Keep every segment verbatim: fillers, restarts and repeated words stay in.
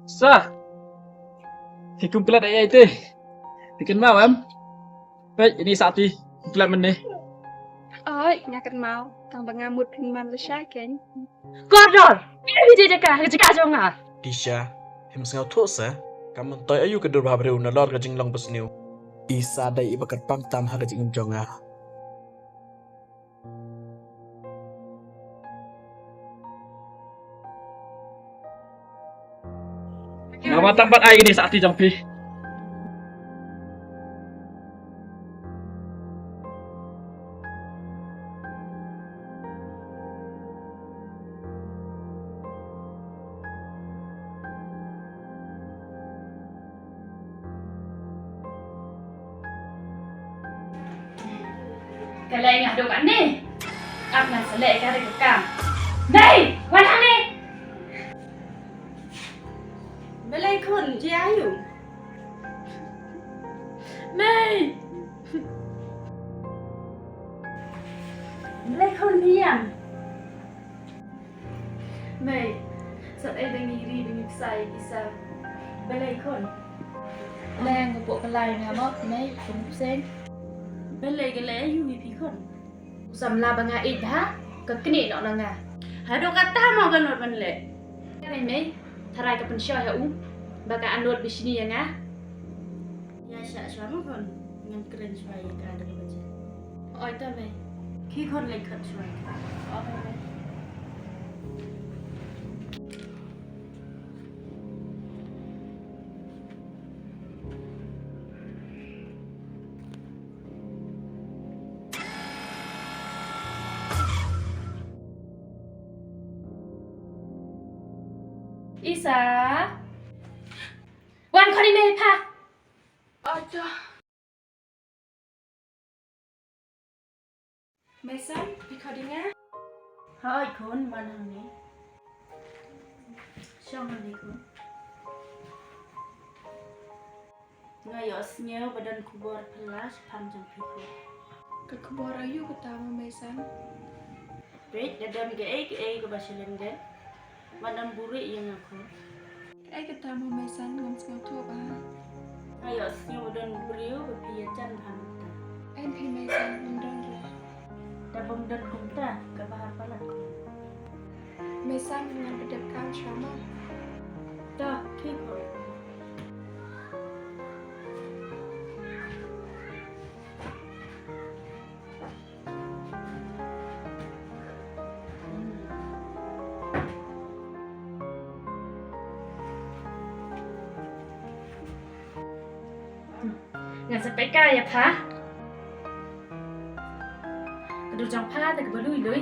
Sa. Phi kum klet ai ai te. Phi kynmaw em? Peit ini sa ti. Klet mynne. Oi, nga kynmaw. Tang ba nga mut phin man lashai kein. Kordor, phi dei jaka, ka jaka jong nga. Disha, phim sngewthuh sa. Kam myntoi aïu ka dur bha briew nalor ka jinglong basniew. Isa dei iba kyrpang tam ha ka jingim jong nga. Nga wan tang ban ai kine sa ti jong phi. Ka lei nga haduh katne. Ap ngan sa leh ïa ka ri ka kam. Mei, wan hangne. Balei khun, jia aïu? Mei. Balei khun, phi ïam? Mei, sat ei da ngi ri da ngi pisa ïa ki sa. Balei khun? Leng ka pok ka lai nga mo, mei, kum seng. Balei ka lei aïu ïa phi khun? U samla ba nga ïeit bha, ka knieh noh na nga. Haduh katta mo ka nud ban leh. Ka mei mei, tharai ka pynshoi ha u, ba ka anot bishni ïa nga. Ïa shah shuwa mo khun, ngan kren shuwa ïa ka da ka baje. Oi to mei. Khie khun leit khot shuwa. Oi mei. Isa. Wan khot i mei pha. Aduh. Mei san, phi khot ïa nga? Hooid khun, wan hangne. Shong hangne khun. Nga ïohsngew ba don khubor phylla shaphang jong phi khun. Ka khubor aïu kata mo mei san? Peit, da don kaei kaei kaba shalyndet. Wat nym buhrieh ïa nga khun. Kaei kata mo mei san, ngam sngewthuh bha. Nga ïohsngew ba don u briew ba phi ïajan bha mynta. Em phi mei san, ngam don re. Da bym don kumta, kaba ha palat khun. Mei san, ngan pyndep kam shuwa mo. Da, khie khun. Ngan sa peit ka ïa pha. Ka dur jong pha te kaba lui lui.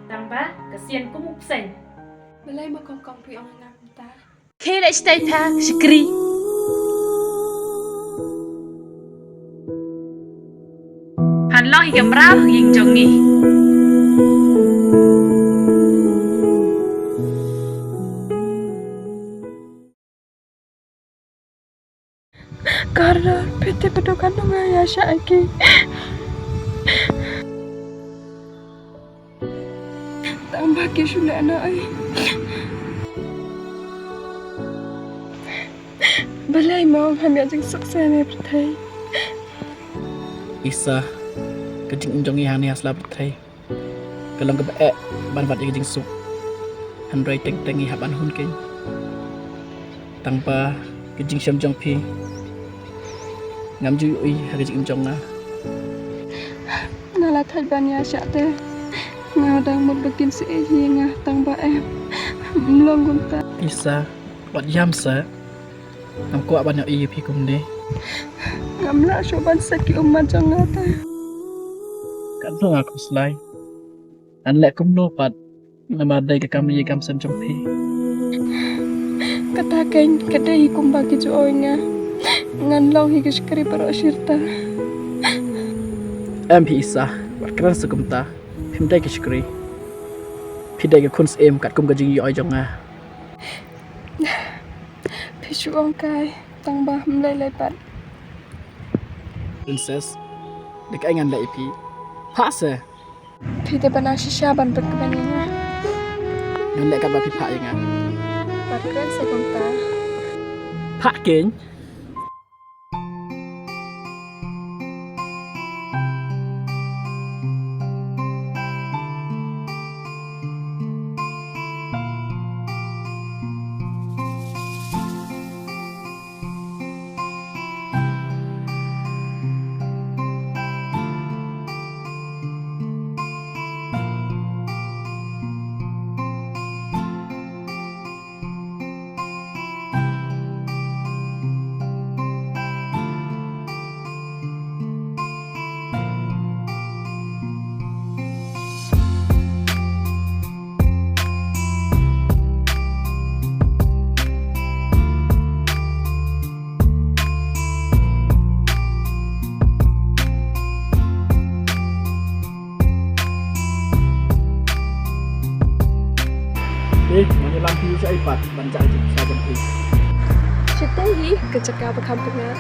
Tang ba ka sien kum u bseiñ. Balei ma kong kong phi ong ïa nga kumta? Khie leit stai pha shakri. Phan long hi ka mraw ha ïing jong ngi. Kordor, phi tip haduh katno nga ïaishah ïa ki. Tang ba ki shu leh noh ei. Balei mo ngam ïoh jingsuk sha kane pyrthei. Isa, ka jingim jong ngi hangne ha sla pyrthei ka long kaba eh ban wad ïa ka jingsuk. Hynrei teng teng ngi hap ban hun keiñ. Tang ba ka jingshem jong phi ngam ju ïohi ha ka jingim jong nga. Nga la thait ban ïaishah te nga dang mut ba kin sa ïeit ïa nga, tang ba em, ym long kumta. Isa, wat ïam sa. Ngam kwah ban ïohi ïa phi kumne. Ngam lah shuh ban shet ki ummat jong nga te. Katno nga khuslai. Ngan leh kumno pat namar dei ka kam ïeit kam sem jong phi. Kata keiñ ka dei hi kumba ki ju ong ïa nga. Ngan long hi ka shakri baroh shi rta. Em phi Isa, wat kren sa kumta. Phim dei ka shakri. Phi dei ka khun syiem katkum ka jingïohi jong nga. Phi shu ong kai, tang ba ym lei lei pat. Princess, da kaei ngan leh ïa phi? Phah se. Phi dei ban nang shisha ban pynkmen ïa nga. Ngan leh katba phi phah ïa nga. Kren sa kumta. Phah keiñ. Eh, ngan ïalam phi sha i pat ban jah jingpynsah jong phi. Shatei hi ka jaka ba kham pynïap.